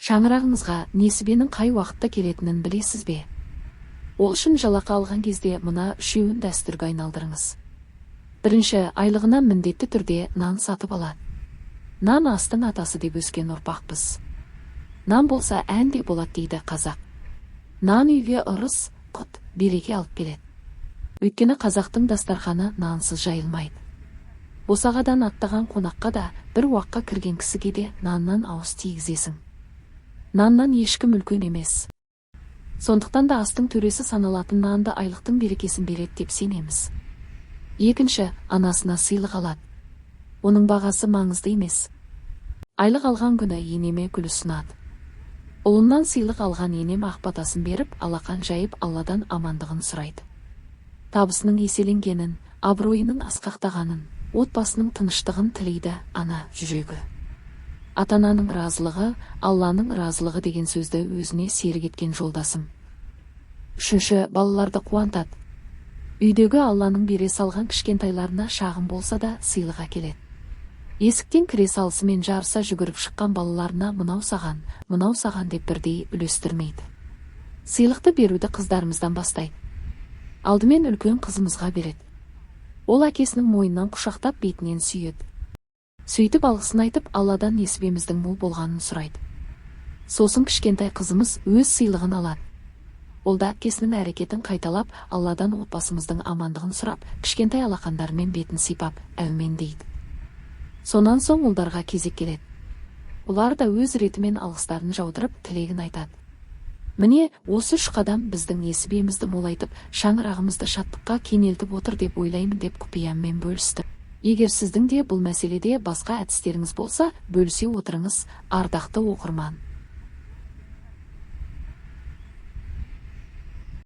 Шаңырағыңызға несібенің қай уақытта келетінін білесіз бе? Ол үшін жалақы алған кезде мына үшеуін дәстүрге айналдырыңыз. Бірінші, айлығына міндетті түрде нан сатып алады. Нан астың атасы деп өскен ұрпақпыз. Нан болса, ән де болады дейді қазақ. Нан үйге ырыс, құт, береке алып келеді. Өйткені қазақтың дастарханы нансыз жайылмайды. Босағадан аттаған қонаққа да, бір уаққа кірген кісіге де наннан ауыз тигізесің. Наннан ешкім үлкен емес. Сондықтан да астың төресі саналатын нанды айлықтың берекесін береді деп сенеміз. Екінші, анасына сыйлық алады. Оның бағасы маңызды емес. Айлық алған күні енеме гүл ұсынады. Ұлынан сыйлық алған енем ақ батасын беріп, алақан жайып, Алладан амандығын сұрайды. Табысының еселенгенін, абыройының асқақтағанын, отбасының тыныштығын тілейді ана жүрегі. Ата-ананың разылығы, Алланың разылығы деген сөзді өзіне серік еткен жолдасым. Үшінші, балаларды қуантады. Үйдегі Алланың бере салған кішкентайларына шағын болса да сыйлық әкеледі. Есіктен кіре салысымен жарыса жүгіріп шыққан балаларына мынау саған, мынау саған деп бірдей үлестірмейді. Сыйлықты беруді қыздарымыздан бастайды. Алдымен үлкен қызымызға береді. Ол әкесінің мойнынан құшақтап, бетінен сүйеді. Сөйтіп алғысын айтып, Алладан несібеміздің мол болғанын сұрайды. Сосын кішкентай қызымыз өз сыйлығын алады. Ол да әкесінің әрекетін қайталап, Алладан отбасымыздың амандығын сұрап, кішкентай алақандарымен бетін сипап, әумен дейді. Сонан соң ұлдарға кезек келеді. Олар да өз ретімен алғыстарын жаудырып, тілегін айтады. Міне, осы үш қадам біздің несібемізді молайтып, шаңырағымызды шаттыққа кенелтіп отыр деп ойлаймын деп құпияммен бөлісті. Егер сіздің де бұл мәселеде басқа әдістеріңіз болса, бөлісе отырыңыз, ардақты оқырман.